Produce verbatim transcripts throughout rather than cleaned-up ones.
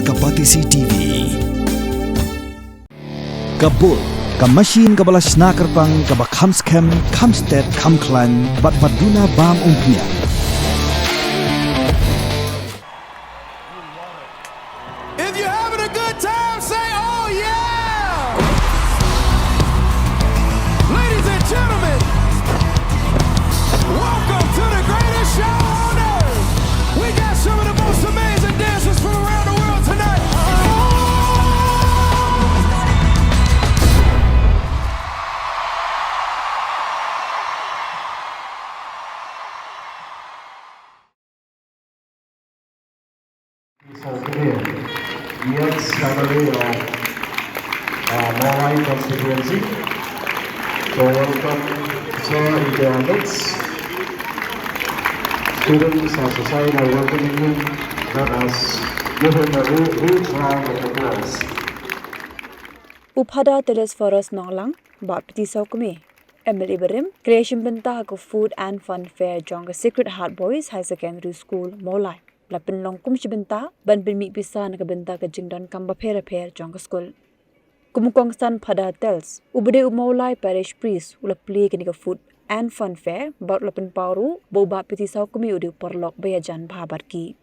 Ka Batesi T V. Ka bul, ka machine kaba la shna kyrpang, kaba kham skhem, kham stet, kham khlaiñ, bad ba duna bam umphniang. If you're having a good time, say, "Oh, yeah!" Ladies and gentlemen, welcome to the greatest show on earth. We got some of the most amazing dancers from around the world tonight. So today, the ex-M L A of, uh, Mawlai constituency. So welcome, sir, into our midst. Students, as a sign of welcoming him, let us give him a ru-, huge round of applause. U Phadar Telesphorus Nonglang, Baptist Sawkmie, M L A barim, ka la ïashim bynta ha ka Food and Fun Fair jong ka Sacred Heart Boys Higher Secondary School, Mawlai. La pynlong kum shi bynta, ban pynmih pisa na ka bynta ka jingdonkam bapher bapher jong ka skul. Kum u kongsan Phadar Tels, uba dei u Mawlai Parish Priest, u la plie kane ka Food and Fun Fair, bad u la pynpaw ruh, ba u Baptist Sawkmie u dei u paralok ba ïajan bha bad ki.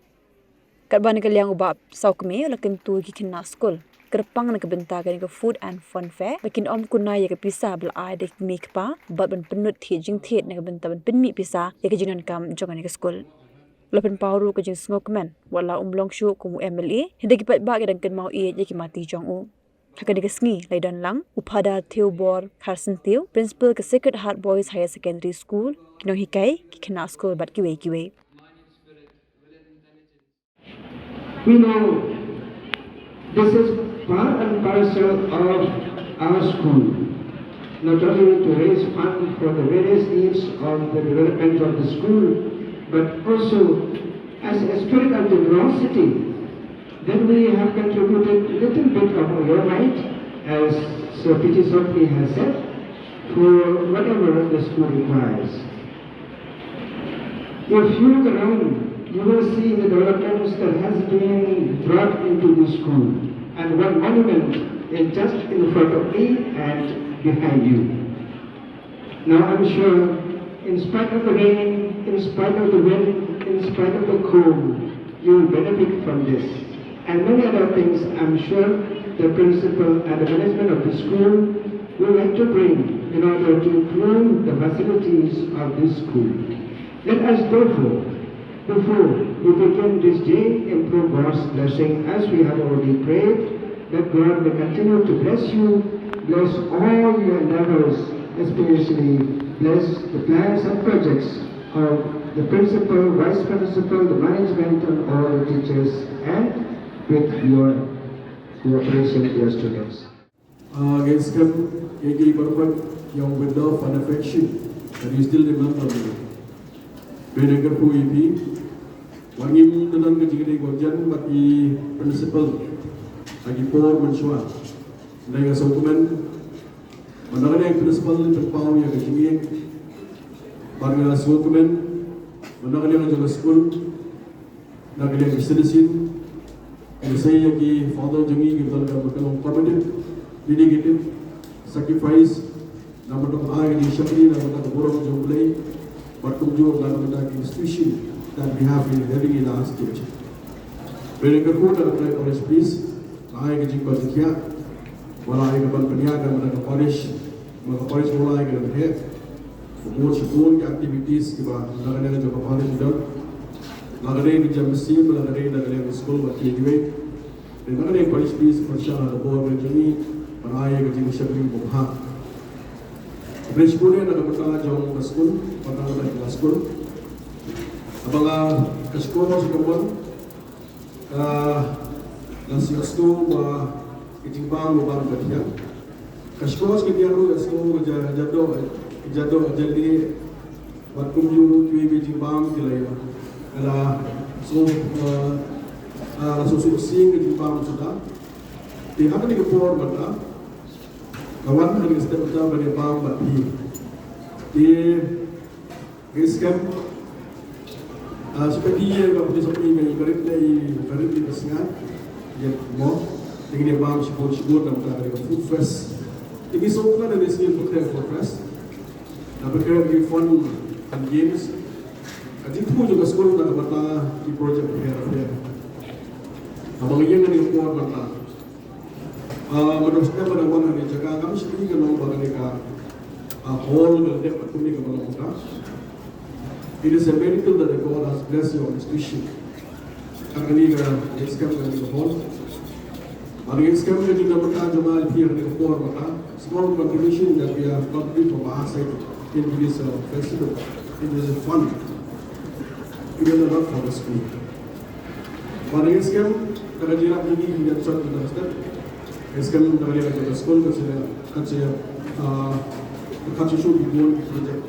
Katba na ka liang u Bah Sawkmie u la kyntu ïa ki khynnah skul kyrpang na ka bynta kane ka Food and Fun Fair, ba kin ym kuna ïa ka pisa ba la ai da ki kmie kpa, bad ban pynlut thied jingthied na ka bynta ban pynmih pisa ïa ka jingdonkam jong kane ka skul. La pynpaw ruh ka jingsngewkmen, wat la um long shuh kum u M L A, hynrei ki paidbah ki dang kynmaw ïeit ïa ki mati jong u. Ha kane ka sngi, la ïadon lang u Phadar Theobor Kharsyntiew, Principal ka Sacred Heart Boys Higher Secondary School, ki nonghikai, ki khynnah skul bad kiwei kiwei. We know this is part and parcel of our school, not only to raise funds for the various needs of the development of the school, but also as a spirit of generosity, then we have contributed a little bit of your might, as Sir P T Sawkmie has said, for whatever the school requires. If you look around, you will see the developments that has been brought into this school. And one monument is just in front of me and behind you. Now I'm sure, in spite of the rain, in spite of the wind, in spite of the cold, you will benefit from this. And many other things, I'm sure the principal and the management of the school will like to bring in order to improve the facilities of this school. Let us therefore, before we begin this day, implore God's blessing as we have already prayed, that God may continue to bless you, bless all your endeavors, especially bless the plans and projects of the principal, vice principal, the management, and all the teachers, and with your cooperation, dear students. Ah, ngi skhem ïa ki baroh ïa u bynta of an affection that you still remember me. Bad nga kyrpad ïa phi, wat ngim don ka jingïadei kaba jan bad i principal ha ki por mynshuwa. Nga sngewkmen ba na ka liang principal u la pynpaw ïa ka jingïeit, bad nga sngewkmen ba na ka liang jong ka skul, na ka liang ka citizen, ngi sei ïa ki father jong ngi, ki don ka, ka long committed, dedicated, sacrifice, na ka bynta ka ai ka jingshakri na ka bynta ka burom jong U Blei, bad kumjuh na ka bynta ka institution that we have been having in our state. Bad nga kyrpad na ka bynta ka parish priest, ai ka jingkhuslai, wat la ai ka ban pynïaid ka bynta ka parish, ba ka parish wat la ai ka ban heh. Ka bun shibun ki activities kiba na ka liang jong ka parish don. Na ka liang ka jingmynsiem, na ka liang, na ka liang ka skul bad kiwei kiwei. Na ka liang parish priest pyrshang ha ka bor ka jong ngi ban ai ka jingshakri ba bha. Parish pule na ka bynta jong ka skul, bad na ka bynta ka skul. Haba nga, ka skul sha ka mon, ah, nga sngew ba ka jingbam ruh bam ka thiang. Ka skul sha ka diang ruh nga sngew ka ja, ka ja doh, ka ja doh, ka ja lieh. Bad kumjuh ruh kiwei kiwei jingbam ki la ïa, ka la sngew, ah, ah, la sngew suk sing ka jingbam shuh da. Te ha kane ka por mynta, ka wan ha kane ka step mynta ban ïa bam bad phi. Te Ngi skhem, ah, shu kati ïa ka pynjah sophi ngi barit ne, barit ne ka sngat. Ïa mo, ïa kine bam shibun shibun na ka bynta ka food fest. Ïa ki song ka na ne sngi pynkreh food fest. Na pynkreh ki fun and games. Ka jingthmu jong ka skul na ka bynta ki project pher pher. Haba nga ïeng ha kane ka por mynta, ah, nga don step ba nga wan ha kane ka jaka, ngam shym ïohi ka long ba kane ka, ah, hall ka dep kumne kaba long mynta. It is a miracle that God has blessed your institution. Kane ka ïing skhem kane ka hall. Bad ïing skhem ka jingdon bynta jong nga ïa phi ha kane ka por mynta. Small contribution that we have contributed from our side into this, uh, festival, into this fund. It is a lot for the school. Bad ïing skhem ka jingïarap jong ngi, ngi ïa sot ka step. Ïing skhem ka jingïarap jong ka skul ka sha, ka sha, uh, ka sha shuh ki bun ki project.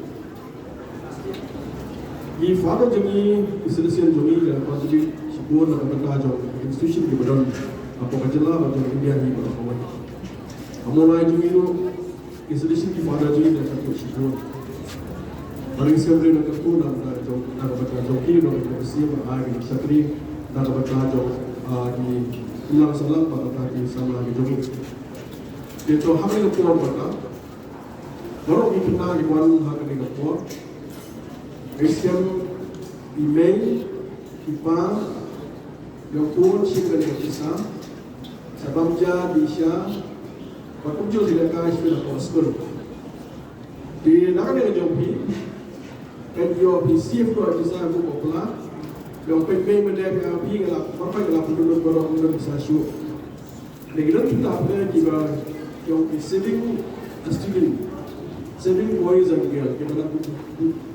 Ki father jong ngi, ki Salesian jong ngi, ki la contribute shibun na ka bynta jong institution kiba don hapoh ka jylla bad jong India hi baroh kawei. Ha Mawlai jong ngi ruh, ki Salesian ki father jong ngi ki la contribute shibun. Bad ngi sngewbha na ka bynta jong, na ka bynta jong ki, na ka bynta ki siem, na ka bynta ki shakri, na ka bynta jong, ah, ki imlang sahlang bad na ka bynta ki samla ki jong ngi. Te to ha kane ka por mynta, baroh ki khynnah ki wan ha kane ka por. Ïing skhem i mei i pa, ïa u khun shim kane ka pisa. Sa bam ja di sha. Bad kumjuh sa ïalehkai shim na ka skul. Te na kane ka jong phi, peit ïoh phi save ïoh pisa kum u pla. Ïoh peit mei mei dei phi nga la, baroh phi nga la pyndonkam baroh pyndonkam pisa shuh. Lei ki don kita phi kiba ïoh ki saving student, saving boys and girls, kiba na,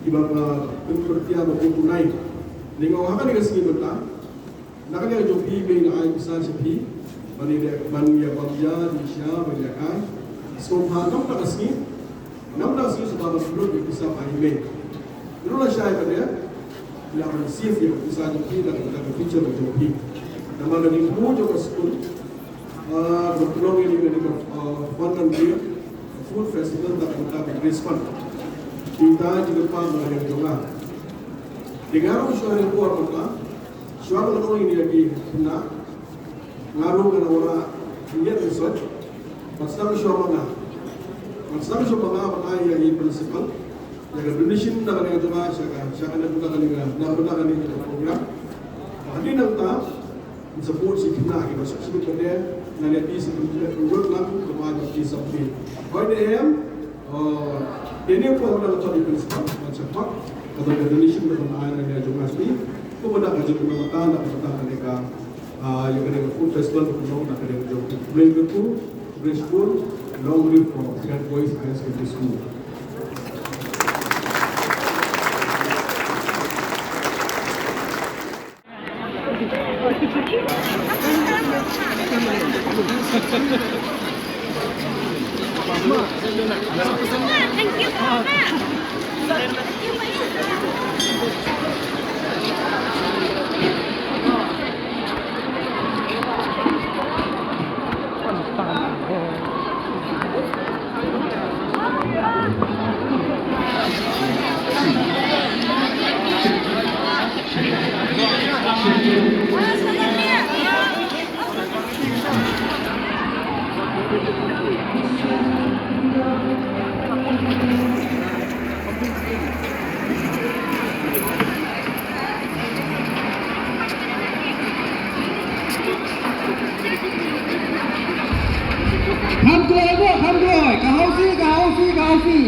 kiba, ah, pynpyrtia ba kum u nai. Lei nga ong ha kane ka sngi mynta, na kane ka jong phi mei nga ai pisa sha phi ban ïa, ban ïa bam ja di sha ban ïalehkai. Sngewbha na kata ka sngi, namar shisha ba ban pynlut ïa pisa ba i mei. Ruh lashai pat ïa, ïa ban save ïa pisa jong phi na ka, na ka future jong phi. Namar ka jingthmu jong ka skul, ah, ban pynlong ïa kane ka, ah, fun and games, food festival, na ka, na ka bynta ka Grace Fund. Te ïa kata jingkyrpad na ka liang jong nga. Te nga ruh shuwa ïa ka por mynta, shuwa ba nga ong ïa ki khynnah, nga ruh ngan wanrah khyndiat ngan sot. Ban sdang shuwa ma nga. Ban sdang shuwa ma nga ban ai ïa i principal ïa ka donation na ka liang jong nga sha ka, sha ka na ka liang, na ka liang ka program. Hadien nangta ngan sa bud sha ki khynnah kiba sngewsih bad ngan ïa phi sa ka work lang kumba ai ba phi sa phi. Hoi ne em? Oh, ïa kane ka por ba nga la thok ïa i principal ban sa kwah ka donation ba nga ai na ka liang jong nga sha phi. Kumba ka jingkynmaw mynta na ka bynta kane ka Ah, ïa kane ka food festival ka pynlong na ka liang jong ka Blei Kyrkhu, Blei Shibun, long live for Second Boys Higher Secondary School. Kham kloi mo, kham kloi. Ka hausi, ka hausi, ka hausi.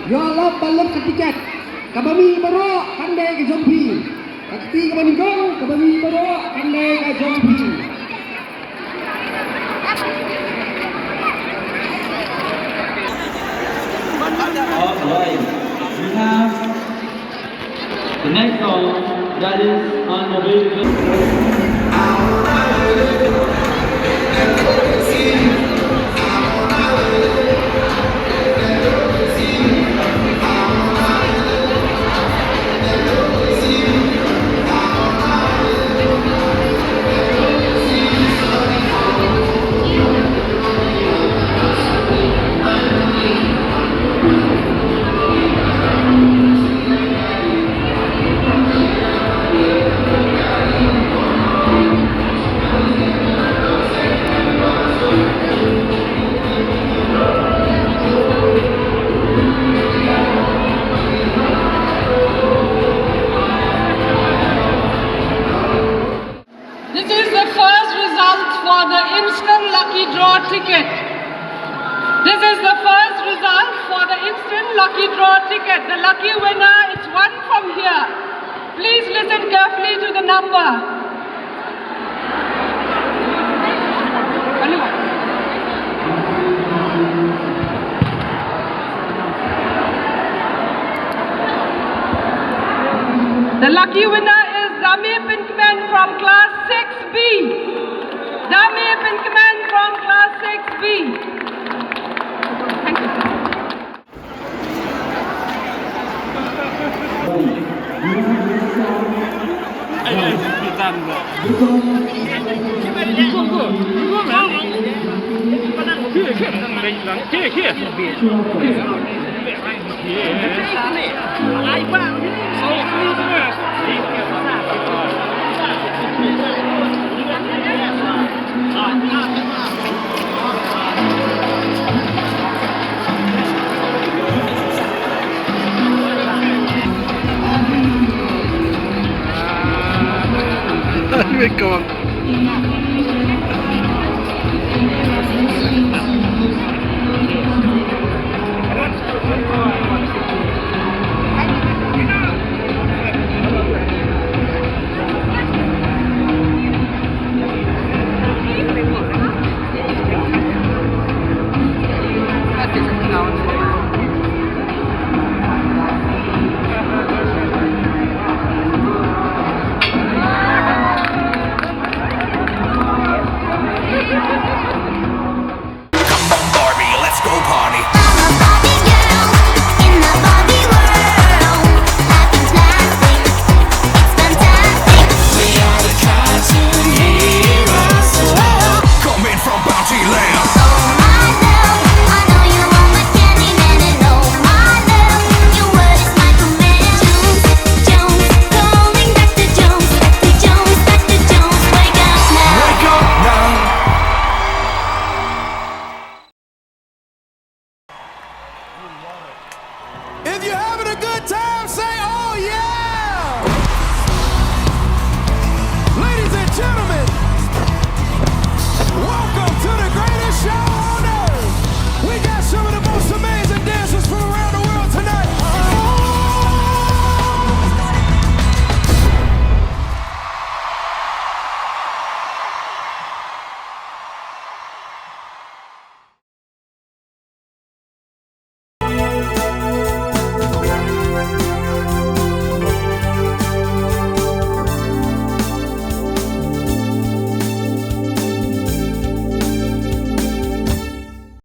Ïoh lap ba lap ka tiket. Kaba mih baroh kan dei ka jong phi. Ka kti kaba nyngkong, kaba mih baroh kan dei ka jong phi. All right. We have the next song that is on the way. This is the first result for the instant lucky draw ticket. This is the first result for the instant lucky draw ticket. The lucky winner is one from here. Please listen carefully to the number. The lucky winner is Dame Pinkman from class six B. Dame Pinkman from class six B. Thank you, sir.